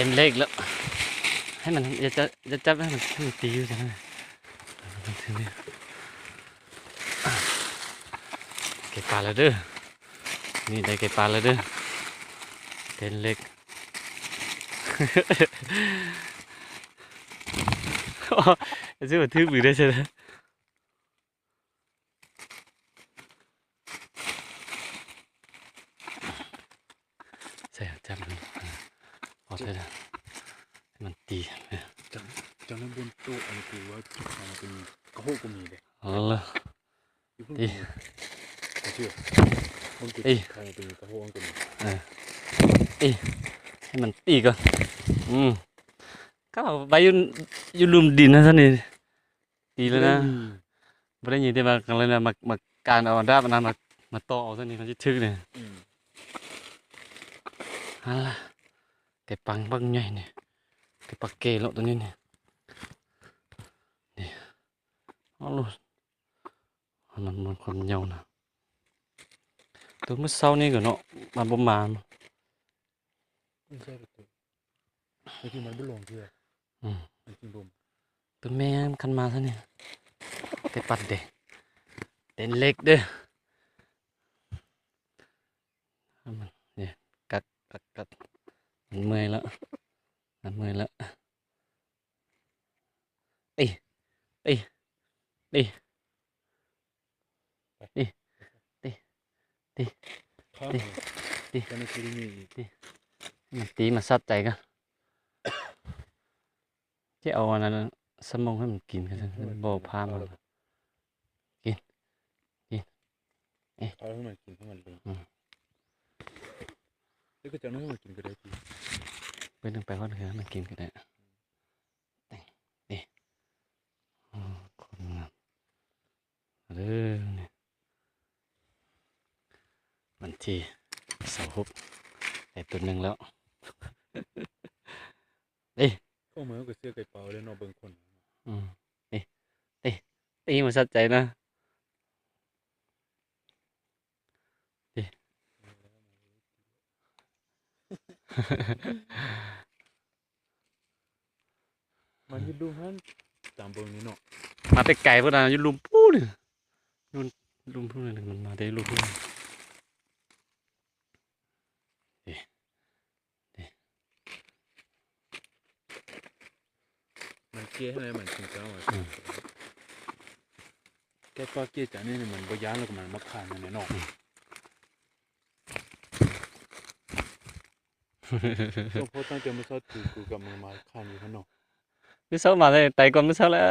ເຫັນເຫຼັກແລ້ວ ໃຫ້ມັນ ຢ່າຈະ ຢ່າຈັບ ໃຫ້ມັນ ໃຫ້ມັນຕີຢູ່ຊັ້ນນະ. ເກັບປາແລ້ວເດີ ນີ້ໄດ້ເກັບປາແລ້ວເດີ ເຫັນເຫຼັກ ຊິວ່າຖືກມືໄດ້ຊັ້ນນະ. ໃສ່ ຈັບມັນ ເອີ ເອົາໃສ່ ໃຫ້ມັນຕີ ເອີ ຈັບ ຈັບໃນບົນໂຕະ ອັນທີ່ວ່າຈຸດໄຟເປັນກະໂຫກກໍມີເດ້. ເອົາລະ ຢູ່ພຸ້ນ ຕີ ກໍມີ ເຊື່ອ ມັນຈຸດ ເອີ ໄຟເປັນກະໂຫກກໍມີ ເອີ ຕີ ໃຫ້ມັນຕີກ່ອນ ອືມ ກໍໄວ້ຢູ່ ຢູ່ລຸ່ມດິນຫັ້ນຊັ້ນນີ້. ຕີແລ້ວນະ ບໍ່ໄດ້ຍິນ ບໍ່ໄດ້ຍິນ ແຕ່ວ່າກັນເລີຍນະ ມາ ມາການເອົາດາບອັນນັ້ນມາ ມາຕໍ່ເອົາຊັ້ນນີ້ ມັນຊິຖືກນີ້ ອືມ ຫັ້ນລະ ແກປັງບັກໃຫຍ່ນີ້ ແກປັກເກເລາະຕົວນີ້ນີ້ ນີ້ ເອົາໂລດ ມັນ ມັນຄວາມຍາວນະ ຕົວມື້ເຊົ້ານີ້ກໍເນາະ ມັນບໍ່ມາ ມັນໃຊ້ປະຕູ ບາງທີມັນບໍ່ລົງເທື່ອ ອືມ ມັນຈຶ່ງລົງ ຕົວແມ່ມັນຄັນມາຊັ້ນນີ້ ແຕ່ປັດເດ້ ເຕັ້ນເຫຼັກເດີ ມັນ ນີ້ ກັດ ກັດ ກັດ ມັນເມື່ອຍແລ້ວ ມັນເມື່ອຍແລ້ວ ຕີ ຕີ ຕີ ຕີ ຕີ ຕີ ຕີ ຕີ ຕີ ມັນຕີມາສັດໃຈກະ ຊິເອົາອັນນັ້ນສະໝອງໃຫ້ມັນກິນ ບໍ່ພາມາ ກິນ ກິນ ເອະ ເອົາໃຫ້ມັນກິນ ໃຫ້ມັນເບິ່ງ ອືມ ແລ້ວກໍຈະເອົາໃຫ້ມັນກິນກໍໄດ້ຕິ ເບິ່ງໄປຮອດເຮືອນໃຫ້ມັນກິນກໍໄດ້ ນີ້ ໂອ້ ຄົນງາມເດີນີ້ ວັນທີຊາວຫົກ ໄດ້ຕົວໜຶ່ງແລ້ວ ເອີ ຂອງມັນກໍເສືອໄກ່ປ່າເລີຍເນາະ ເບິ່ງຄົນ ອືມ ເອີ ເອີ ຕີມາສັດໃຈນະ. ມັນຢູ່ລຸ່ມຫັ້ນ ຕາມເບິ່ງນີ້ເນາະ ມາແຕ່ໄກພຸ້ນນະ ຢູ່ລຸ່ມພຸ້ນ ຢູ່ລຸ່ມພຸ້ນ ມັນມາແຕ່ລຸ່ມພຸ້ນ ເອີ ມັນເກ້ໃຫ້ມັນກິນເຈົ້າ ອືມ ແກ້ປາກເກ້ຈານນີ້ມັນບໍ່ຢ້ານ ແລ້ວກໍມັນມາຄານຢູ່ໃນນອກ ອືມ ສົມພໍຕັ້ງແຕ່ມື້ເຊົ້າ ຖືກູກັບມືມາຄານຢູ່ຫັ້ນເນາະ ມື້ເຊົ້າມາໄດ້ໄຕກ່ອນມື້ເຊົ້າແລ້ວ